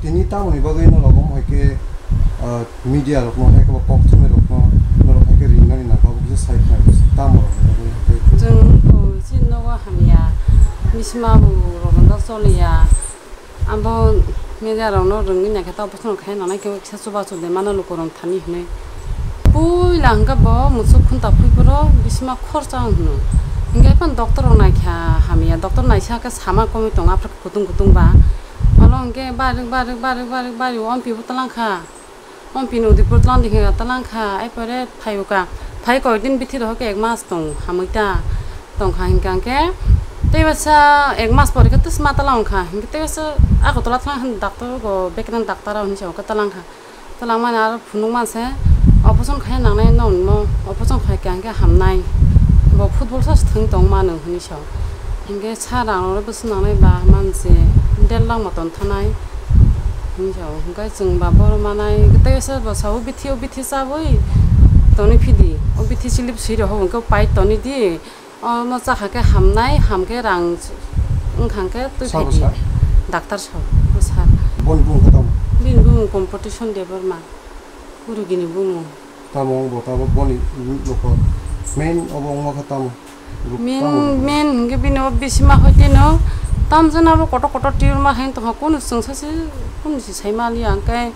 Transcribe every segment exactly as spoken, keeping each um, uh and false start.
Tini tamoni bagwi norok omo hai khe, ah, media rokno hai khe bo kok thumnai rokno norok hai khe ringnani na tabuk kisa sai khnai tamo rokni bagwi hai khe. Chwng bo chini nogo hamya, bisma bo rok no choliya. Abo media rok no rwngwi naikhe ta operation khai nanai khe kisa chubachu de mano lukurok thani hinwi. Puila hwnkhe bo musuk khunta phuri phuru bisma khorsa wng hino. Hinkhe phano doctor rok naikha hamya, doctor naisa khe sama komwi tongo aphuru kutung kutung ba. Olo hinkhe barik barik barik barik barik ompibo twlangkha. Ompini Udaipur tlang dikhe tlang kha, ai pore phaio ka. Phai koi din bithi rohor khe ek mas tong hamwi ta tong kha hinkha hinkhe tei basa ek mas pore khe twsma tlang kha hinkhe tei basa Agartala thang hin doctor go bekran doctor hwn se khe tlang kha. Tlang mani aro phunuk man se operation khai nangnai nong mo operation khai kha hinkhe hamnai. Bo football sa thwng tong mano hwnwi sa. Hinkhe sa rang rok bwswk nangnai ba manse der lakh moton thanai hinwi sa o. Hinkhe chwng ba bohrok manai tei se bo sa o bithi o bithi chabwi tonwi phidi o bithi slip swi rok hinkhe pai tonwi di omo chakha khe hamnai hamkhe rang wngkha khe twi Sabo phai di sa? Doctor sa o sa. Boni bumung khe tamo? Bini bumung Competition Debbarma Urugini bumung. Tamo wngbo tabuk boni nokho main obo wngma khe tamo? Main, tamo wngbo? Main hwnkhe bini o bisima hoite no tamjana bo kotor kotor tiyur ma hai tongkha kunu chwngsa se kunu se sai maliya hwnkhe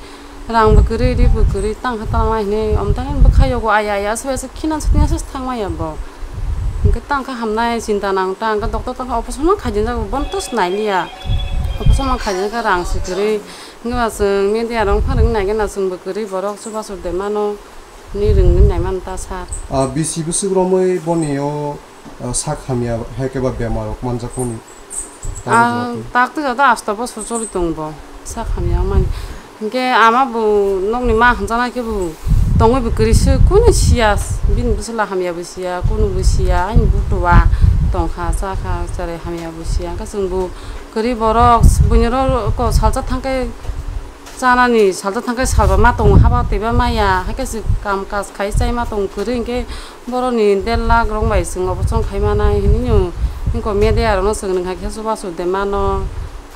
rang bo kwrwi ri bo kwrwi tangkha tangma hinwi omtang bwkha yogo aya aya aswk aswk khina sotwi aswk thangmaya bo hwnkhe tangkha hamnai chinta nang ta hwnkhe doctor tangkha operation ma khaijinjak bo bono to swnai liya operation ma khaijinjak rang se kwrwi hwnkhe ba chwng media rok phan wngwi naikhe na chwng bo kwrwi borok chubachu de mano. Ni rwngwi naiman ta sir. Ah, bisi bwswk romwi boni o, ah, sak hamya hai khe ba bemar rok manjakmani? Ah, tak twi jado asto bosor choli tong bo sak hamya wngmani. Hinkhe ama bo nokni ma hwnjaknai khe bo tongwi bo kwrwi se kunu siya, bini bwswla hamya bo siya, kunu bo siya, ani butua tongkha, chakha, cherai hamya bo siya. Hinkhe chwng bo kwrwi borok buini oro salsa thangkhe chanani salsa thangkhe salba ma tongo haba twiba maya, haikhe se kam kaj khai chai ma tongo kwrwi hinkhe borokni der lakh rok bai chwng operation khai manai hinwi no wngkha media rokno chwng rwngkha khe chubachu de mano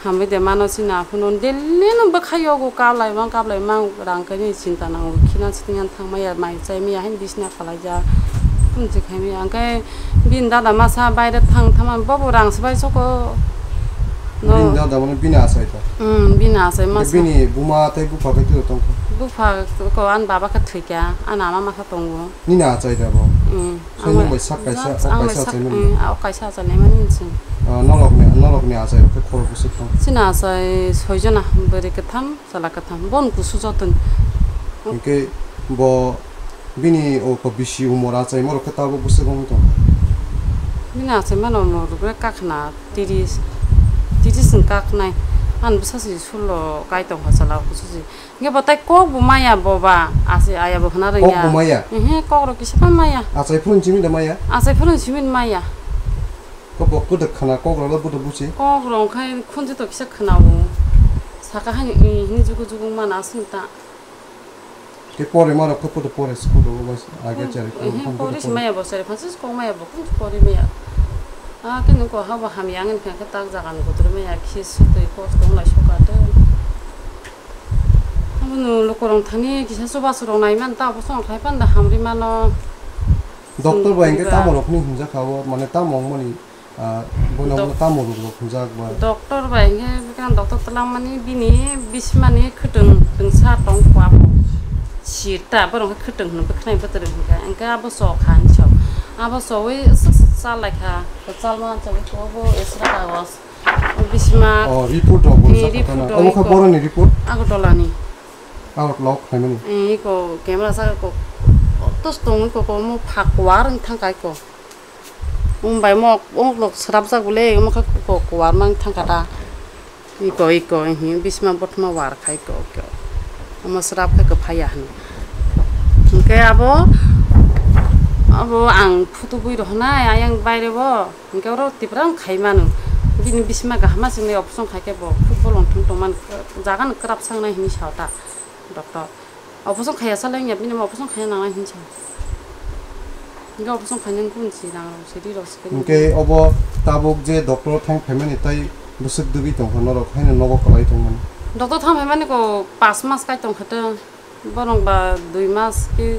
hamwi de mano chini aphuru no daily no bwkha yogo kablai mang kablai mang rang khe ni chinta nango khina sitwng thang maya mai chai maya haino bisina kalaijak tun se khai maya hinkhe bini dada masa baire thang thangma bobo rang swbai soko. No. Bini dada mane bini achai ta? Hmm, bini achai masa. Bini buma tei bupha khe tiro tongkha? Bupha ko ani baba khe thwikha, ani ama masa tongo. Nini achai da bo? Hmm. Soinung bai sak kaisa, o kaisa achai mani? Hmm, o kaisa achai nai mani sing. Ah, norokni, norokni achai rok khe khorok bwswk tong? Chini achai soijona, bwrwi kwtham. Chwla kwtham, bon kusu jotoni. Hinkhe bo bini o ko bisi umor achaima rok khe tabuk bwswk wngwi tong? Bini achaima rok umor rok kakhna tiris, tiris ni kaknai. Ani bwsa se sullo kai tongkha chwla kusu se. Hinkhe bo tai kok bo maya bo ba, ase aya bo hwna rwngya. Kok bo maya? Ehe, kok rok kisa phano maya. Achai phuru ni simi da maya? Achai phuru ni simi ni maya. Kok bo kwdwk khna, kok rok le bwdwk buchi? Kok rok khai khunju to kisa khna o. Saka hani, eh, hini jugu jugu mana aswk ta. Tei pore ma rok khe podo pore school rok bai age chari. Ehe, pore si maya bo chari phansi kok maya bo kun pore maya. Ah, khe nung ko habo hamya ang khe tak jaga ni kotor maya khi sutwi kok tong lai soka te. Abono lukurok thani kisa chubachu rok nai man ta operation khai panda hamri mano. Doctor bai hwnkhe tamo rokni hwnjak kha o, mane tamo wngmani, ah, bono wngma tamo rok rok hwnjak ba? Doctor bai hwnkhe bwkha doctor twlangmani bini bisimani khwtwng twngsa tong kha abo. Sir ta borok hwnkhe khwtwng hwnwi bwkhwnai bwtwrwi hwnkhe, hwnkhe abo chokha hinwi sa. Abo chowi swk swk chal lai kha, chal ma chowi abo esra kagos. Bisma. Oh, report rok bo ni sak report khana. Rok omo kha iko. Boroni report? Agartala ni. Agartala o khlaimani? Eh, iko camera saka ko. Tos tong iko ko mo phak war wng thang kai ko. Umbai mo ong lok srap jak bole mo kha ko war mang thang kata. Iko, iko, hi bisma bothma war khai ko, ko. Omo srap khai ko phaya hwn. Hwnkhe abo, abo ang photo bui rohonai ayang baire bo. Hwnkhe oro Tipra wng khai mano. Bini bisima kaham se wngnai operation khai khe bo football wng thung tong mani jaga no kwrap sangnai hinwi sa o ta doctor. Operation khaiya sa le wngya bini operation khaiya nangnai hinwi sa. Hwnkhe operation khainani kunu si rang rok si ri rok si khe. Hwnkhe obo tabuk je doctor thang phaimani tai bwswk dugui tongkha norok haino nogo kwlai tongmani. Doctor thang phaimani ko pas mas kai tong kha to. Borong ba dui mas ki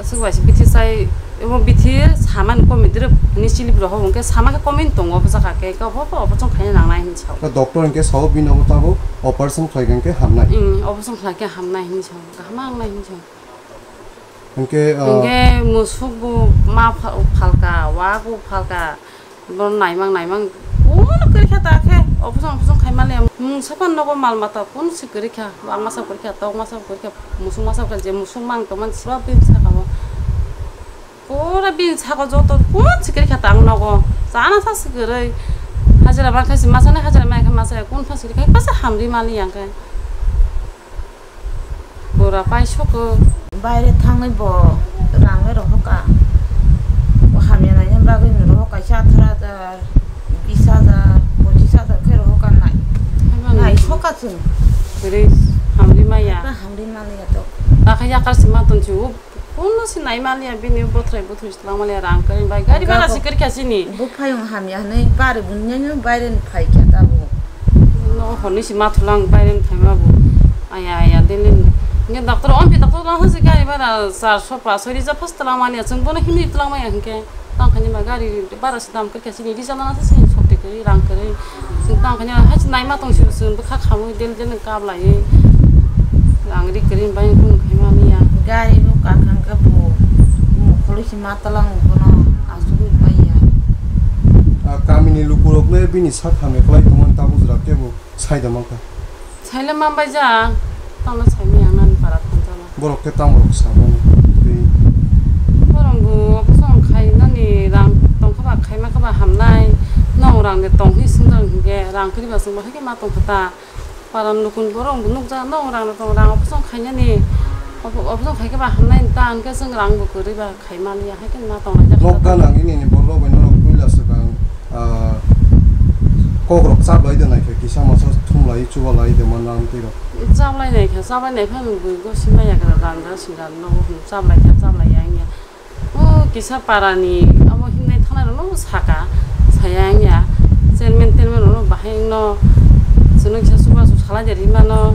aswk bai se bithi sai, emo bithi samani komi dirip ni silip rok hwnkhe sama khe komi tongo, bwsa kha khe, khe obo, obo chwng khaina nangnai hinwi sao. Khe doctor hwnkhe sao bini obo tabuk operation khlai khe hamnai. Hmm, operation khlai khe hamnai hinwi sao, kaham nangnai hinwi sao. Hwnkhe, ah, hwnkhe musuk bo ma pha-, phalka, wa bo phalka. Bo naimang naimang kuno kwrwi kha ta khe, operation operation khai maliya. Mungsa phano nogo mal mata kuno se kwrwi kha, bang masa kwrwi kha, tok masa kwrwi kha, musuk masa kwrwi kha, je musuk mang tongmani siba bini saka o. Pura bini saka o joto kuno se kwrwi kha ta ang nogo. Chana sa se kwrwi. Hajira ma khe se masa nai, hajira ma khe masa ya, kun pha se kwrwi kha, kasa hamri maliya khe. Bura pai soko. Baire thangwi bo rang le rohoka. Bo hamya naina bagwi no rohoka, kaisa atharo hajar, bis hajar, pochis hajar khe rohoka nai. Haiba nai nai soka chwng. Bwrwi hamri maya. Haiba hamri maliya to. Bakha yakar sima tong chu. Kuno se nai maliya bini bothrai bothrai. Twlang maliya rang kwrwi bai gari bara sikir kha sini. Buphayung hamya hwnwi bari bunyani baire ni phai kha tabuk. No horni si mathulang baire ni phaima bu. Aya aya delin. Nge doctor on pi doctor lang hasi gari bara sar so pa sori ja phas twlang maliya chwng bono himni twlang maya hwnkhe. Tang khani ma gari bara si dam kwrwi kha sini risa lana sini sokti kwrwi rang kwrwi. Chwng tang khani hai nai ma tong si chwng bwkha khamwi del del. Kablai rang ri kwrwi bai kung khai mani ya. Gari bo kakhang khe bo mukhulwi se ma talang bono asugwi maya. A kamini lukurok le bini sak hamya kwlai tongmani tabuk jora kebo sai da mankha. Saile mambai ja, tamo saimaya ang nani para thangjama. Borok khe tamo rok sa bono twi. Borok bo operation khai nani rang tongkha ba khaima kha ba hamnai. Nong rang de tong hi swngjak hinkhe rang kwrwi ba chwng bo hai khe ma tongkha ta. Paran nukun borok bo nukjak no rang rok tong rang operation khainani operation khaikhe ba hamnai ta hwnkhe chwng rang bo kwrwi ba khai maliya hai khe ma tong laijak. Nok gana nini ni borok bai norok puila swkang, ah, kok rok chaplai de naikhe kisa masa thumlai chubalai de manna amtwi rok. Chaplai naikhe chaplai naiphano bui gosi maya gra rang da sinda nogo hwn chaplai khe chaplai ya wngya. O kisa parani abo himnai thangnai rokno saka, saya wngya, chairman tairman rokno bahai wngno, chwngno kisa chubachu salai de rimano,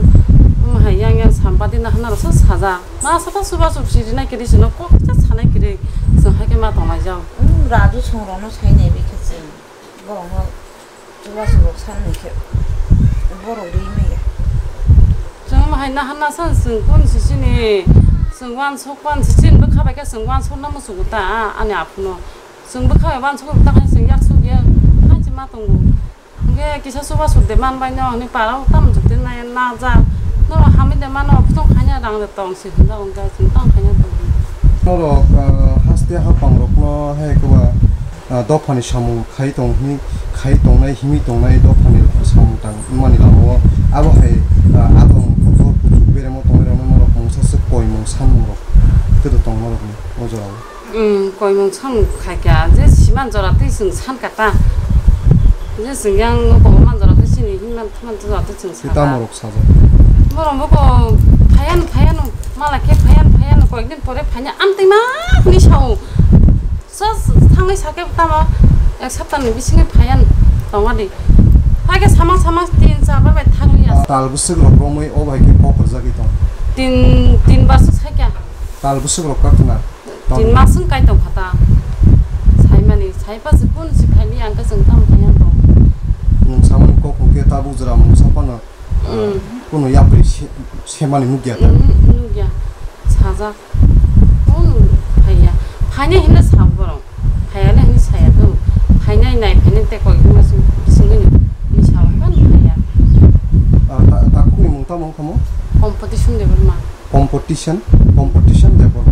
omo hai yang yang sampati nahana roksa sajak, ma saka chubachu si rinai kiri chwngno kok kisa sanai kiri, chwng hai khe ma tonglai jak. Raju songrokno sai nai bai khe chwng. Borokno chubachu rok sanni khe borok rwi maya. Chwng omo hai naharna san chwng kun sisini, chwng uansuk pan sisini bwkha bai khe chwng uansukna muchungo ta ani aphuno. Chwng bwkha bai uansuk ta khe chwng yaksuk ya, hai se ma tongo. Hwnkhe kisa chubachu de manbai no hwnwi para o tamo jukte nai najak. Norok hamwi de mano, operation khaina rang de tong si hwnjak, hwnjak chwng tamo khaina tong. Norok, ah, haste haphang rokno hai koba, ah, dophani samung khai tong hwnwi, khai tongnai, himwi tongnai dophani samung tang wngmani lama o. Abo hai, ah, adong kotor kuchuk beremo tongwi rokno norok mungsa swk koimung sanmung rok kwrwi tong norokni o jorao. Umm, koimung samung khaikha, je siman jora twi chwng sankha ta. Je chwng yang nukhungo man jora twi chini hinman thangman jora twi chwng sakha. Tamo rok sajak. Borok bo ko phaiyan, phaiyan, mala khe phaiyan, phaiyan, koyekdin pore phaina amtwi ma hwnwi sao. Just thangwi sakhe tamo ek saptani bisingo phaiyan tongadi. Hakhe samang samang tin char bar bai thangli asa. Tal bwswk rok romwi o bai khe kok rwjagwi tong. Tin, tin bar swk sakya. Tal bwswk rok kakhwna. Tin mas wng kai tong kha ta. Saimani, saipa se kun si phaili ang khe chwng tamo khaina tong. Nwng samani kok hwnkhe tabuk jora mungsa phano, ah, mm, kunu yapri se-, semani nukya ta. Mm, nukya. Sajak. Kun phaiya. Phainai hinwi sa borok. Phaiya le hinwi saya to. Phainai nai phainai tei koi ma sing, singwi ni, ni sa phaiya. Ah, ta-, takhukni mung tamo wngkha mo? Competition level ma. Competition, competition level.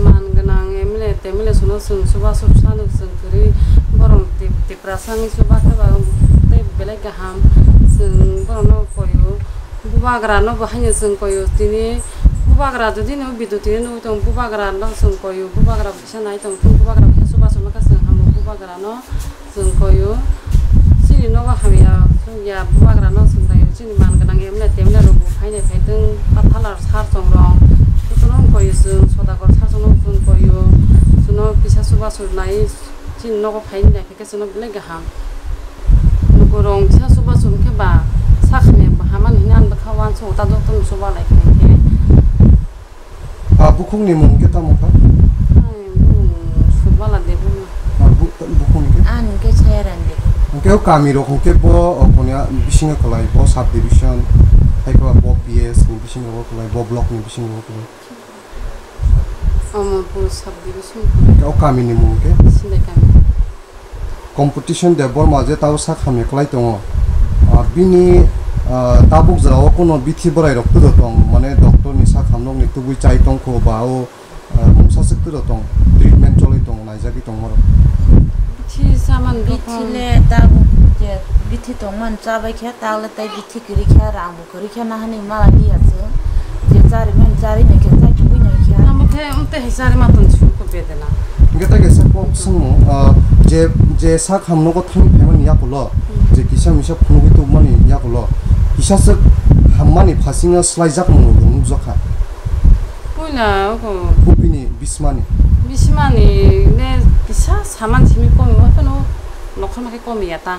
Man gwnang M L A, M L A sono chwng chubachu sano chwng kwrwi borok Tip-, Tiprasa ni chuba khe ba tei belai kaham chwng borokno koio. Bubagra no bo haino chwng koio tini bubagra jodi no bidu tini nugwi tongo bubagra no chwng koio bubagra kisa nai tong bubagra kisa chubachu ma khe chwng hamo bubagra no. Chwng koio, chini nogo hamya, chwng ya bubagra no chwng daio, chini man gwnang emne temne rok bo phainai phaitwng, pathalar sar chong rok, jotono wng koio chwng, sodagar sar chong no chwng koio, chwngno kisa chubachu nai, chini nogo phainai phaikhe chwngno belai kaham. Lukurok kisa chubachu wngkhe ba sak hamya bo hama. Wansuk ta joto no chuba lai khe. Ah, bukhukni mung khe tamo kha? Ai, bung Sutmala Debbarma. Ah, bu-, bukhukni khe? Ang khe Sayarang Debbarma. Hwnkhe o kami rok hwnkhe bo, o, konya bisingo kwlai, bo sub division, hai khe bo P S ni bisingo kwlai, bo block ni bisingo kwlai. Omo puro sub division. Hwnkhe o kami ni mung khe? Sindai kami. Competition Debbarma je tabo sak hamya kwlai tongo. Ah, bini, ah, tabuk jora o kuno bithi bwrai rok twdo tong, mane doctor ni sak hamnok ni tubui chai tongkho ba o, ah, mungsa swk twdo tong, treatment choli tongo, naijagwi tongma rok. Bithi saman bithi le tabuk je bithi tongmani chabai khe, ta le tai bithi kwrwi khe rang bo kwrwi khe nahani mala liya se. Je chari mani chari nai khe chai tugui nai khe. Amo khe amte hai chari ma ton su ko bedena. Hingke tai kaisa kok songmo, ah, je, je sak hamnogo thang phaimani yakulo, hmm, je kisa misa phunugui tubumani yakulo, kisa swk hammani phasingo swlaijak mano bo nukjakha. Puila oko. Bini bismani. Bismani ne kisa saman simi komi wa phano nokha ma khe komi ya ta.